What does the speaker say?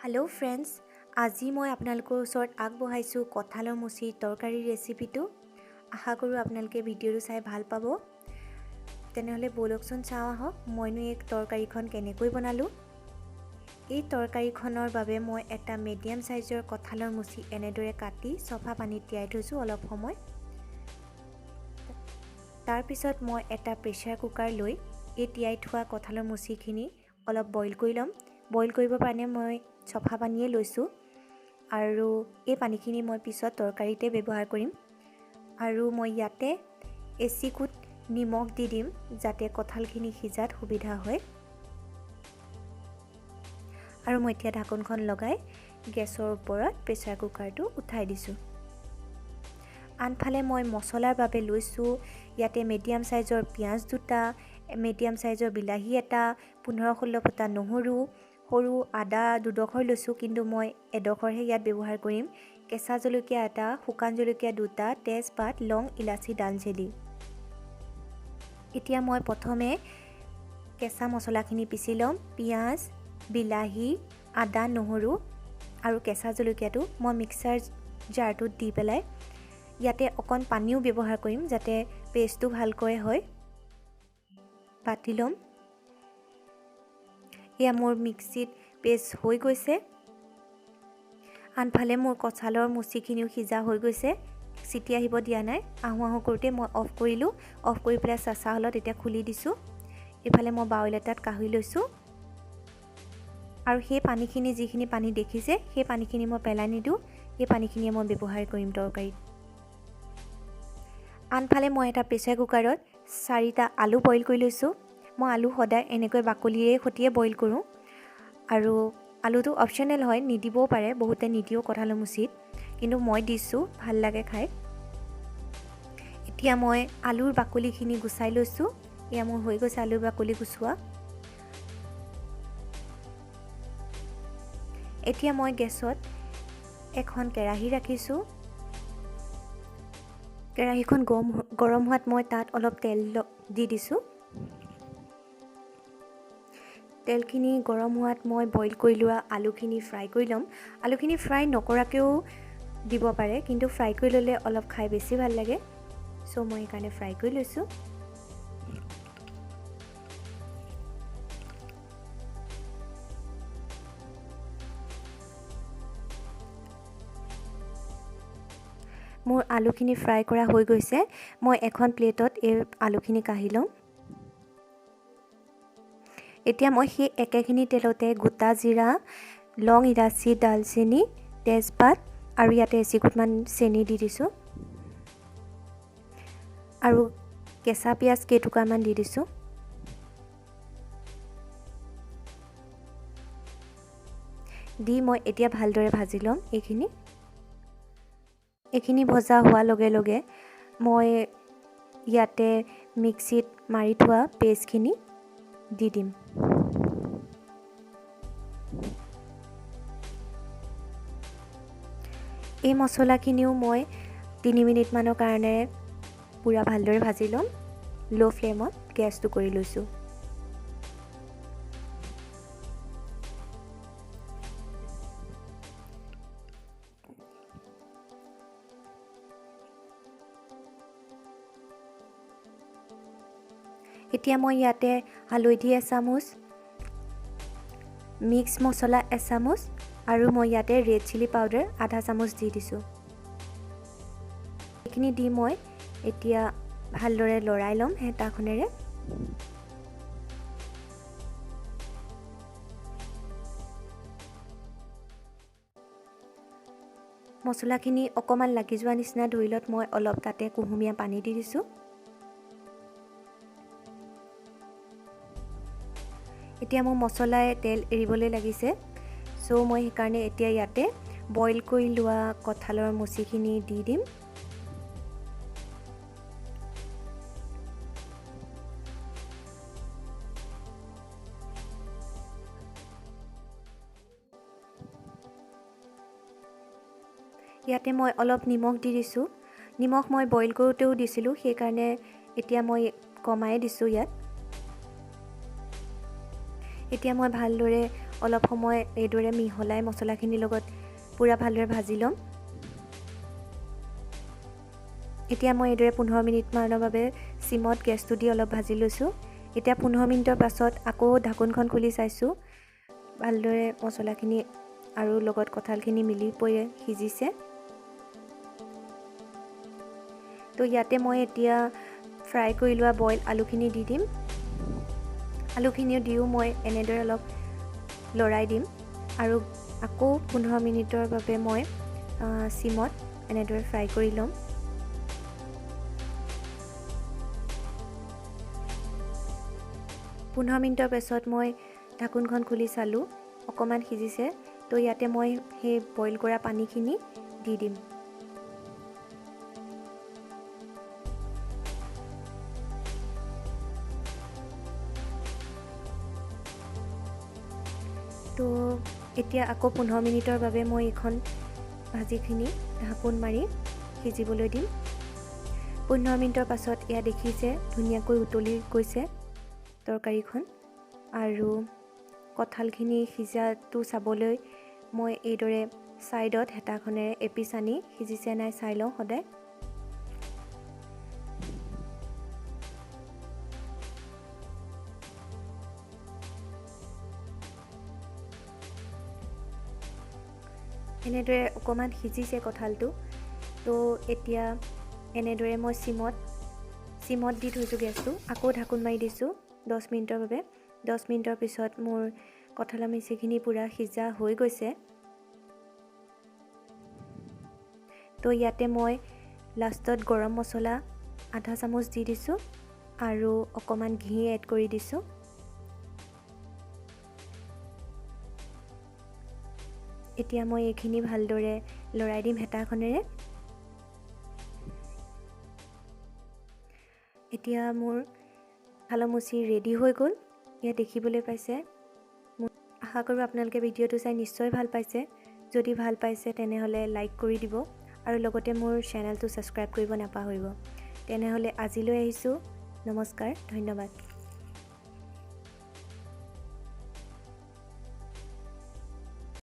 Hello' friends, আজি মই আপোনালোকৰ ওচৰত আগবঢ়াইছোঁ কঁঠালৰ মুচিৰ তৰকাৰীৰ ৰেচিপিটো। আশা কৰোঁ আপোনালোকে ভিডিঅ'টো চাই ভাল পাব। তেনেহ'লে ব'লকচোন চাওঁ আহক মইনো এই তৰকাৰীখন কেনেকৈ বনালোঁ। এই তৰকাৰীখনৰ বাবে মই এটা মিডিয়াম চাইজৰ কঁঠালৰ মুচি এনেদৰে কাটি চফা পানীত তিয়াই থৈছোঁ অলপ সময়। তাৰপিছত মই এটা প্ৰেছাৰ কুকাৰ লৈ এই তিয়াই থোৱা কঁঠালৰ মুচিখিনি অলপ বইল কৰি ল'ম। বইল কৰিবৰ কাৰণে মই চফা পানীয়ে লৈছোঁ আৰু এই পানীখিনি মই পিছত তৰকাৰীতে ব্যৱহাৰ কৰিম। আৰু মই ইয়াতে এচিকুট নিমখ দি দিম যাতে কঁঠালখিনি সিজাত সুবিধা হয়। আৰু মই এতিয়া ঢাকোনখন লগাই গেছৰ ওপৰত প্ৰেছাৰ কুকাৰটো উঠাই দিছোঁ। আনফালে মই মছলাৰ বাবে লৈছোঁ ইয়াতে মিডিয়াম চাইজৰ পিঁয়াজ দুটা, মিডিয়াম চাইজৰ বিলাহী এটা, 15-16 ফুটা নহৰু, সৰু আদা দুডোখৰ লৈছোঁ, কিন্তু মই এডোখৰহে ইয়াত ব্যৱহাৰ কৰিম, কেঁচা জলকীয়া এটা, শুকান জলকীয়া দুটা, তেজপাত, লং, ইলাচি, ডালচেনি। এতিয়া মই প্ৰথমে কেঁচা মছলাখিনি পিচি ল'ম। পিঁয়াজ, বিলাহী, আদা, নহৰু আৰু কেঁচা জলকীয়াটো মই মিক্সাৰ জাৰটোত দি পেলাই ইয়াতে অকণ পানীও ব্যৱহাৰ কৰিম যাতে পেষ্টটো ভালকৈ হয়। বাতি ল'ম। এয়া মোৰ মিক্সিত পেষ্ট হৈ গৈছে। আনফালে মোৰ কঁঠালৰ মুচিখিনিও সিজা হৈ গৈছে, চিটি আহিব দিয়া নাই। আহোঁ আহোঁ কৰোঁতে মই অফ কৰিলোঁ। অফ কৰি পেলাই চেঁচা হ'লত এতিয়া খুলি দিছোঁ। এইফালে মই বাউল এটাত কাঢ়ি লৈছোঁ আৰু সেই পানীখিনি, যিখিনি পানী দেখিছে সেই পানীখিনি মই পেলাই নিদিওঁ, সেই পানীখিনিয়ে মই ব্যৱহাৰ কৰিম তৰকাৰীত। আনফালে মই এটা প্ৰেছাৰ কুকাৰত 4টা আলু বইল কৰি লৈছোঁ। মই আলু সদায় এনেকৈ বাকলিৰে সৈতে বইল কৰোঁ আৰু আলুটো অপশ্যনেল হয়, নিদিবও পাৰে, বহুতে নিদিয়েও কঁঠালৰ মুচিত, কিন্তু মই দিছোঁ, ভাল লাগে খাই। এতিয়া মই আলুৰ বাকলিখিনি গুচাই লৈছোঁ। এয়া মোৰ হৈ গৈছে আলুৰ বাকলি গুচোৱা। এতিয়া মই গেছত এখন কেৰাহী ৰাখিছোঁ। কেৰাহীখন গৰম হোৱাত মই তাত অলপ তেল দি দিছোঁ। তেলখিনি গৰম হোৱাত মই বইল কৰি লোৱা আলুখিনি ফ্ৰাই কৰি ল'ম। আলুখিনি ফ্ৰাই নকৰাকৈও দিব পাৰে, কিন্তু ফ্ৰাই কৰি ল'লে অলপ খাই বেছি ভাল লাগে। চ' মই সেইকাৰণে ফ্ৰাই কৰি লৈছোঁ। মোৰ আলুখিনি ফ্ৰাই কৰা হৈ গৈছে। মই এখন প্লেটত এই আলুখিনি কাঢ়ি ল'ম। এতিয়া মই সেই একেখিনি তেলতে গোটা জিৰা, লং, ইলাচি, ডালচেনি, তেজপাত আৰু ইয়াতে এচিকুটমান চেনি দি দিছোঁ আৰু কেঁচা পিঁয়াজ কেইটুকুৰামান দি দিছোঁ। দি মই এতিয়া ভালদৰে ভাজি ল'ম এইখিনি। এইখিনি ভজা হোৱাৰ লগে লগে মই ইয়াতে মিক্সিত মাৰি থোৱা পেষ্টখিনি দি দিম। এই মছলাখিনিও মই 3 মিনিটমানৰ কাৰণে পূৰা ভালদৰে ভাজি ল'ম। ল' ফ্লেমত গেছটো কৰি লৈছোঁ। এতিয়া মই ইয়াতে হালধি এচামুচ, মিক্স মছলা এচামুচ আৰু মই ইয়াতে ৰেড চিলি পাউডাৰ আধা চামুচ দি দিছোঁ। এইখিনি দি মই এতিয়া ভালদৰে লৰাই ল'ম হেতাখনেৰে। মছলাখিনি অকণমান লাগি যোৱা নিচিনা ধৰিলত মই অলপ তাতে কুহুমীয়া পানী দি দিছোঁ। এতিয়া মোৰ মছলাই তেল এৰিবলৈ লাগিছে। চ' মই সেইকাৰণে এতিয়া ইয়াতে বইল কৰি লোৱা কঁঠালৰ মুচিখিনি দি দিম। ইয়াতে মই অলপ নিমখ দি দিছোঁ। নিমখ মই বইল কৰোঁতেও দিছিলোঁ, সেইকাৰণে এতিয়া মই কমাই দিছোঁ ইয়াত। এতিয়া মই ভালদৰে অলপ সময় এইদৰে মিহলাই মছলাখিনিৰ লগত পূৰা ভালদৰে ভাজি ল'ম। এতিয়া মই এইদৰে 15 মিনিটমানৰ বাবে চিমত গেছটো দি অলপ ভাজি লৈছোঁ। এতিয়া 15 মিনিটৰ পাছত আকৌ ঢাকোনখন খুলি চাইছোঁ, ভালদৰে মছলাখিনি আৰু লগত কঁঠালখিনি মিলি পৰি সিজিছে। তো ইয়াতে মই এতিয়া ফ্ৰাই কৰি লোৱা বইল আলুখিনি দি দিম। আলুখিনিও দিও মই এনেদৰে অলপ লৰাই দিম আৰু আকৌ 15 মিনিটৰ বাবে মই চিমত এনেদৰে ফ্ৰাই কৰি ল'ম। 15 মিনিটৰ পাছত মই ঢাকোনখন খুলি চালোঁ, অকণমান সিজিছে। তো ইয়াতে মই সেই বইল কৰা পানীখিনি দি দিম। তো এতিয়া আকৌ 15 মিনিটৰ বাবে মই এইখন ভাজিখিনি ঢাকোন মাৰি সিজিবলৈ দিম। 15 মিনিটৰ পাছত এয়া দেখিছে ধুনীয়াকৈ উতলি গৈছে তৰকাৰীখন আৰু কঁঠালখিনি সিজাটো চাবলৈ মই এইদৰে ছাইডত হেতাখনেৰে এপিচ আনি সিজিছে নাই চাই লওঁ সদায়। এনেদৰে অকণমান সিজিছে কঁঠালটো। তো এতিয়া এনেদৰে মই চিমত দি থৈছোঁ গেছটো, আকৌ ঢাকোন মাৰি দিছোঁ 10 মিনিটৰ বাবে। 10 মিনিটৰ পিছত মোৰ কঁঠালৰ মুচিখিনি পূৰা সিজা হৈ গৈছে। তো ইয়াতে মই লাষ্টত গৰম মছলা আধা চামুচ দি দিছোঁ আৰু অকণমান ঘি এড কৰি দিছোঁ। এতিয়া মই এইখিনি ভালদৰে লৰাই দিম হেতাখনেৰে। এতিয়া মোৰ কঁঠালৰ মুচি ৰেডি হৈ গ'ল, ইয়াত দেখিবলৈ পাইছে। আশা কৰোঁ আপোনালোকে ভিডিঅ'টো চাই নিশ্চয় ভাল পাইছে। যদি ভাল পাইছে তেনেহ'লে লাইক কৰি দিব আৰু লগতে মোৰ চেনেলটো ছাবস্ক্ৰাইব কৰিব নাপাহৰিব। তেনেহ'লে আজিলৈ আহিছোঁ, নমস্কাৰ, ধন্যবাদ।